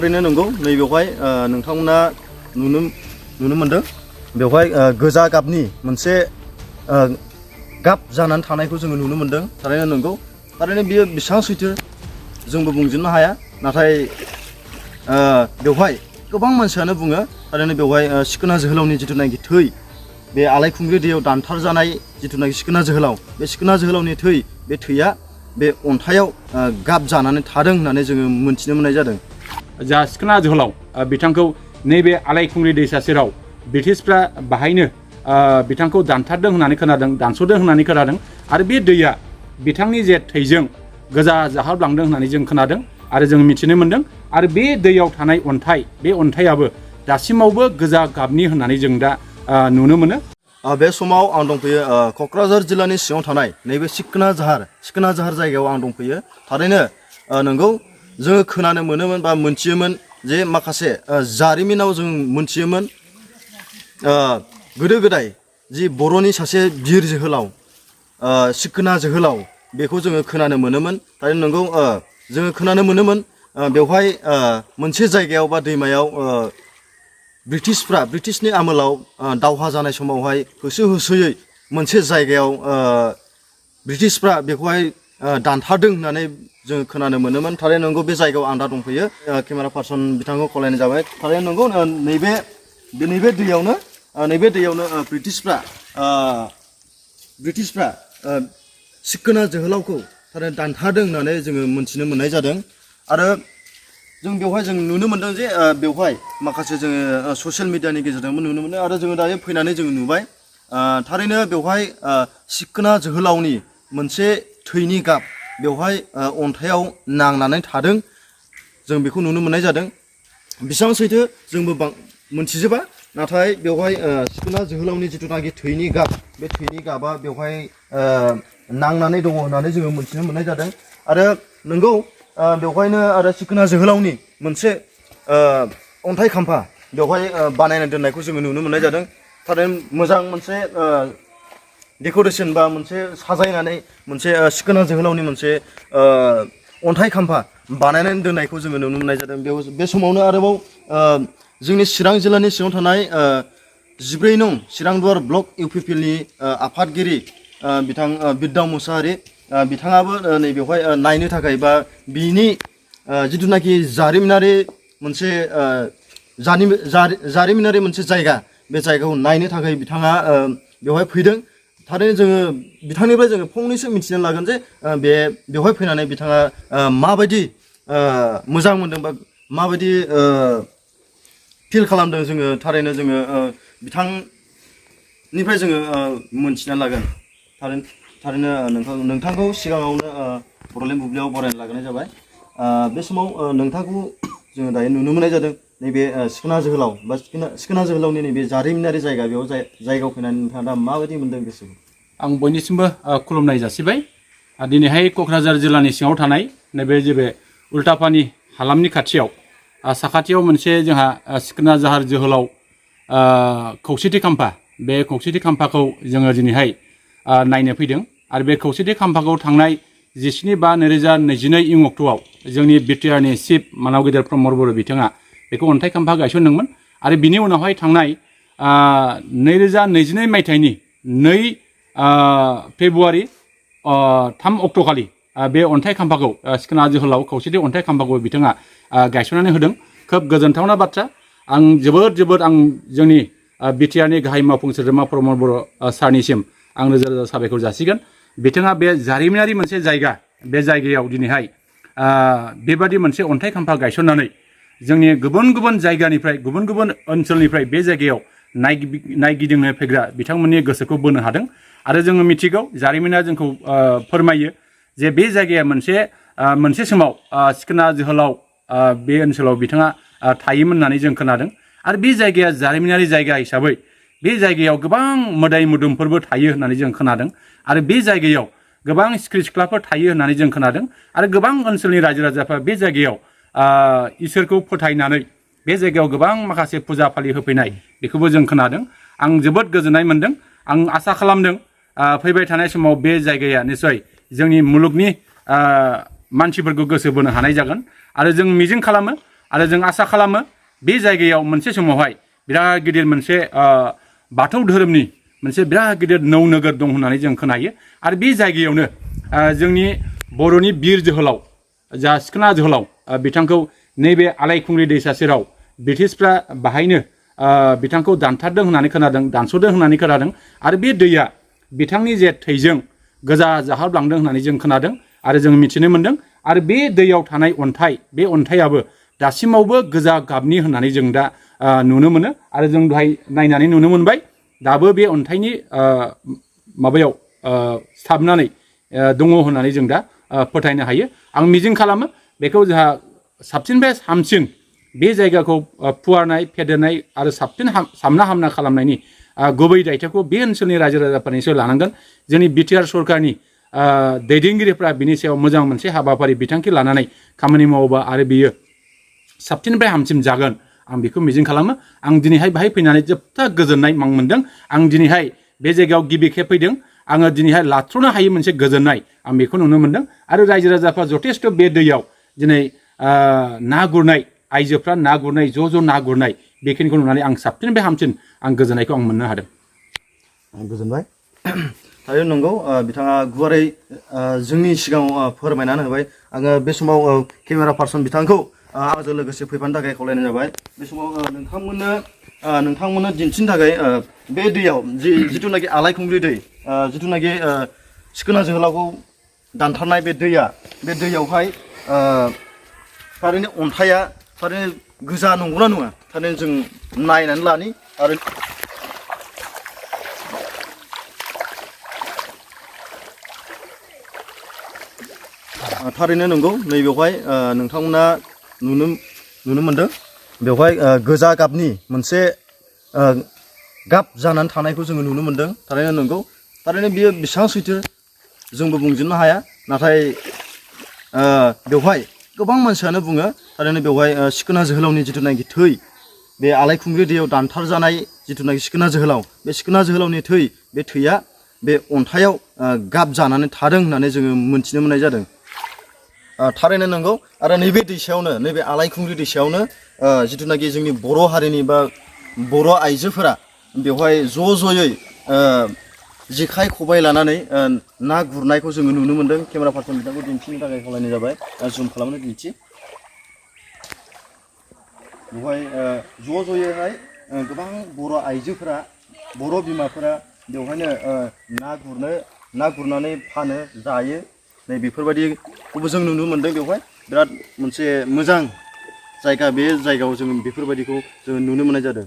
ओरैनो नंगौ नैबेवहाय नोंथांमोना नुनो मोनदों बेवहाय गोजा गाबनि मोनसे गाब जानानै थानायखौ जोङो नुनो मोनदों थारैनो नंगौ थारैनो बियो बेसेबां सैथो जोंबो बुंजोबनो हाया नाथाय बेवहाय गोबां मानसियानो बुङो थारैनो बेवहाय सिखोना जोहोलावनि जिथुनाखि थै बे आलायखुंग्रि दैयाव दानथार जानाय जिथुनाखि सिखोना जोहोलाव बे सिखोना जोहोलावनि थै बे थैया बे अन्थायाव गाब जानानै थादों होननानै जोङो मोनथिनो मोननाय जादों। जा सिखोना जोहोलाव बिथांखौ नैबे आलायखुंग्रि दैसा सेराव ब्रिटिशफ्रा बाहायनो बिथांखौ दानथारदों होननानै खोनादों दानस'दों होननानै खोनादों आरो बे दैया बिथांनि जे थैजों गोजा जाहाबलांदों होननानै जों खोनादों आरो जों मिथिनो मोनदों आरो बे दैयाव थानाय अन्थाइ बे अन्थाइयाबो दासिमावबो गोजा गाबनि होननानै जों दा नुनो मोनो। बे समाव आं दंफैयो क'क्राझार जिल्लानि सिङाव थानाय नैबे सिखोना जाहार जायगायाव आं दंफैयो थारैनो नंगौ जोङो खोनानो मोनोमोन बा मोनथियोमोन जे माखासे जारिमिनाव जों मोनथियोमोन गोदो गोदाय जि बर'नि सासे बिर जोहोलाव सिखोना जोहोलाव बेखौ जोङो खोनानो मोनोमोन थारैनो नंगौ जोङो खोनानो मोनोमोन बेवहाय मोनसे जायगायाव बा दैमायाव ब्रिटिशनि आमोलाव दावहा जानाय समावहाय होसोयै मोनसे जायगायाव ब्रिटिशफ्रा बेखौहाय दानथारदों होननानै जोङो खोनानो मोनोमोन थारैनो नंगौ बे जायगायाव आं दा दंफैयो केमेरा पार्सन बिथांखौ खावलायनाय जाबाय थारैनो नंगौ नैबे दैयावनो ब्रिटिशफ्रा सिखोना जोहोलावखौ थारैनो दानथारदों होननानै जोङो मोनथिनो मोननाय जादों आरो जों बेवहाय जों नुनो मोनदों जे बेवहाय माखासे जोङो ससियेल मिडियानि गेजेरजोंबो नुनो मोनो आरो जोङो दायो फैनानै जोङो नुबाय थारैनो बेवहाय सिखोना जोहोलावनि मोनसे थैनि गाब बेवहाय अन्थायाव नांनानै थादों जों बेखौ नुनो मोननाय जादों बेसेबां सैथो जोंबो मोनथिजोबा नाथाय बेवहाय सिखोना जोहोलावनि जिथुनाखि थैनि गाब बे थैनि गाबा बेवहाय नांनानै दङ होननानै जोङो मोनथिनो मोननाय जादों आरो नंगौ बेवहायनो आरो सिखोना जोहोलावनि मोनसे अन्थाइ खाम्फा बेवहाय बानायना दोननायखौ जोङो नुनो मोननाय जादों थारैनो मोजां मोनसे डेक'रेसन बा मोनसे साजायनानै मोनसे सिखोना जोहोलावनि मोनसे अन्थाइ खाम्फा बानायनानै दोननायखौ जोङो नुनो मोननाय जादों बे समावनो आरोबाव जोंनि चिरां जिल्लानि सिङाव थानाय 14 नं चिरां दुवार ब्लक इउपिपिएलनि आफादगिरि बिथां बिरदाव मुसाहारि बिथाङाबो नैबेवहाय नायनो थाखाय बा बिनि जिथुनाखि जारिमिनारि मोनसे जायगा बे जायगाखौ नायनो थाखाय बिथाङा बेवहाय फैदों थारैनो जोङो बिथांनिफ्राय जोङो फंनैसो मिथिनो लागोन जे बेवहाय फैनानै बिथाङा माबायदि मोजां मोनदों बा माबायदि फिल खालामदों जोङो थारैनो जोङो बिथांनिफ्राय जोङो मोनथिना लागोन थारैनो नोंथांखौ सिगाङावनो बड'लेण्ड बुब्लियाव बरायना लाग्रोनाय जाबाय बे समाव नोंथांखौ जोङो दायो नुनो मोननाय जादों नैबे सिखोना जोहोलाव बा सिखोना जोहोलावनि नैबे जारिमिनारि जायगा बेयाव जायगायाव फैनानै नोंथाङा दा माबायदि मोनदों गोसोखौ आं बयनिसिमबो खुलुमनाय जासिबाय दिनैहाय क'क्राझार जिल्लानि सिङाव थानाय नैबे जेबे उल्टापानि हालामनि खाथियाव साखाथियाव मोनसे जोंहा सिखोना जोहोलाव खौसेथि खाम्फा बे खौसेथि खाम्फाखौ जोङो दिनैहाय नायनो फैदों आरो बे खौसेथि खाम्फाखौ थांनाय 17/5/2022 इं अक्ट'आव जोंनि बिटिआरनि चिफ मानाव गेदेर प्रमद बर' बिथाङा बेखौ अन्थाइ खाम्फा गायसनदोंमोन आरो बिनि उनावहाय थांनाय 2022 मायथाइनि 2 फेब्रुवारि 3 अक्ट'खालि बे अन्थाइ खाम्फाखौ सिखोना जोहोलाव खौसेथि अन्थाइ खाम्फाखौ बिथाङा गायसननानै होदों खोब गोजोनथावना बाथ्रा आं जोबोद आं जोंनि बिटिआरनि गाहाय मावफुं सोद्रोमा प्रमद बर' सारनिसिम आं रोजा रोजा साबायखर जासिगोन बिथाङा बे जारिमिनारि मोनसे जायगा बे जायगायाव दिनैहाय बेबादि मोनसे अन्थाइ खाम्फा गायसननानै जोंनि गुबुन जायगानिफ्राय गुबुन ओनसोलनिफ्राय बे जायगायाव नायगिदिंनो फैग्रा बिथांमोननि गोसोखौ बोनो हादों आरो जोङो मिथिगौ जारिमिना जोंखौ फोरमायो जे बे जायगाया मोनसे समाव सिखोना जोहोलाव बे ओनसोलाव बिथाङा थायोमोन होननानै जों खोनादों आरो बे जायगाया जारिमिनारि जायगा हिसाबै बे जायगायाव गोबां मोदाय मोदोमफोरबो थायो होननानै जों खोनादों आरो बे जायगायाव गोबां सिख्रि सिख्लाफोर थायो होननानै जों खोनादों आरो गोबां ओनसोलनि रायजो राजाफ्रा बे जायगायाव इसोरखौ फोथायनानै बे जायगायाव गोबां माखासे फुजा फालि होफैनाय बेखौबो जों खोनादों आं जोबोद गोजोननाय मोनदों आं आसा खालामदों फैबाय थानाय समाव बे जायगाया निसय जोंनि मुलुगनि मानसिफोरखौ गोसो बोनो हानाय जागोन आरो जों मिजिं खालामो आरो जों आसा खालामो बे जायगायाव मोनसे समावहाय बिराद गिदिर मोनसे बाथौ धोरोमनि मोनसे बिराद गिदिर नौ नोगोर दं होननानै जों खोनायो आरो बे जायगायावनो जोंनि बर'नि बिर जोहोलाव जा सिखोना जोहोलाव बिथांखौ नैबे आलायखुंग्रि दैसा सेराव ब्रिटिशफ्रा बाहायनो बिथांखौ दानथारदों होननानै खोनादों दानस'दों होननानै खोनादों आरो बे दैया बिथांनि जे थैजों गोजा जाहाबलांदों होननानै जों खोनादों आरो जों मिथिनो मोनदों आरो बे दैयाव थानाय अन्थाइ बे अन्थाइयाबो दासिमावबो गोजा गाबनि होननानै जों दा नुनो मोनो आरो जों दहाय नायनानै नुनो मोनबाय दाबो बे अन्थाइनि माबायाव सिथाबनानै दङ होननानै जों दा फोथायनो हायो आं मिजिं खालामो बेखौ जोंहा साबसिननिफ्राय हामसिन बे जायगाखौ फुवारनाय फेदेरनाय आरो साबसिन सामना हामना खालामनायनि गुबै दायथ'खौ बे ओनसोलनि रायजो राजाफोरनिसो लानांगोन जोंनि बिटिआर सरकारनि दैदेनगिरिफ्रा बिनि सायाव मोजां मोनसे हाबाफारि बिथांखि लानानै खामानि मावोबा आरो बियो साबसिननिफ्राय हामसिन जागोन आं बेखौ मिजिं खालामो आं दिनैहाय बाहाय फैनानै जोबथा गोजोननाय मोनदों आं दिनैहाय बे जायगायाव गिबि खेब फैदों आङो दिनैहाय लाथ्र'नो हायै मोनसे गोजोननाय आं बेखौ नुनो मोनदों आरो रायजो राजाफ्रा जथेस्थ' बे दैयाव दिनै ना गुरनाय आइजोफ्रा ना गुरनाय ज' ना गुरनाय बेखिनिखौ नुनानै आं साबसिननिफ्राय हामसिन आं गोजोननायखौ आं मोननो हादों गोजोनबाय थारैनो नंगौ बिथाङा गुवारै जोंनि सिगाङाव फोरमायनानै होबाय आङो बे समाव केमेरा पार्सन बिथांखौ आंजों लोगोसे फैफानो थाखाय खावलायनाय जाबाय बे समाव नोंथांमोननो दिन्थिनो थाखाय बे दैयाव जिथुनाखि आलायखुंग्रि दै जिथुनाखि सिखोना जोहोलावखौ दानथारनाय बे दैयावहाय थारैनो अन्थाइया थारैनो गोजा नंगौना नङा थारैनो जों नायनानै लानि आरो थारैनो नंगौ नैबेवहाय नोंथांमोना नुनो मोनदों बेवहाय गोजा गाबनि मोनसे गाब जानानै थानायखौ जोङो नुनो मोनदों थारैनो नंगौ थारैनो बियो बेसेबां सैथो जोंबो बुंजोबनो हाया नाथाय बेवहाय गोबां मानसियानो बुङो थारैनो बेवहाय सिखोना जोहोलावनि जिथुनाखि थै बे आलायखुंग्रि दैयाव दानथारजानाय जिथुनाखि सिखोना जोहोलाव बे सिखोना जोहोलावनि बे थैया बे अन्थाइयाव गाब जानानै थादों होननानै जोङो मोनथिनो मोननाय जादों थारैनो नंगौ आरो नैबे दैसायावनो नैबे आलायखुंग्रि दैसायावनो जिथुनाखि जोंनि बर' हारिनि बा बर' आइजोफोरा बेवहाय ज'यै जेखाइ खबाइ लानानै ना गुरनायखौ जोङो नुनो मोनदों केमेरा पार्सन बिथांखौ दिन्थिनो थाखाय खावलायनाय जाबाय जुम खालामनो दिन्थि बेवहाय ज'यैहाय गोबां बर' आइजोफोरा बर' बिमाफोरा बेवहायनो ना गुरनानै फानो जायो नै बेफोरबायदिखौबो जों नुनो मोनदों बेवहाय बिराद मोनसे मोजां जायगा बे जायगायाव जों बेफोरबायदिखौ जों नुनो मोननाय जादों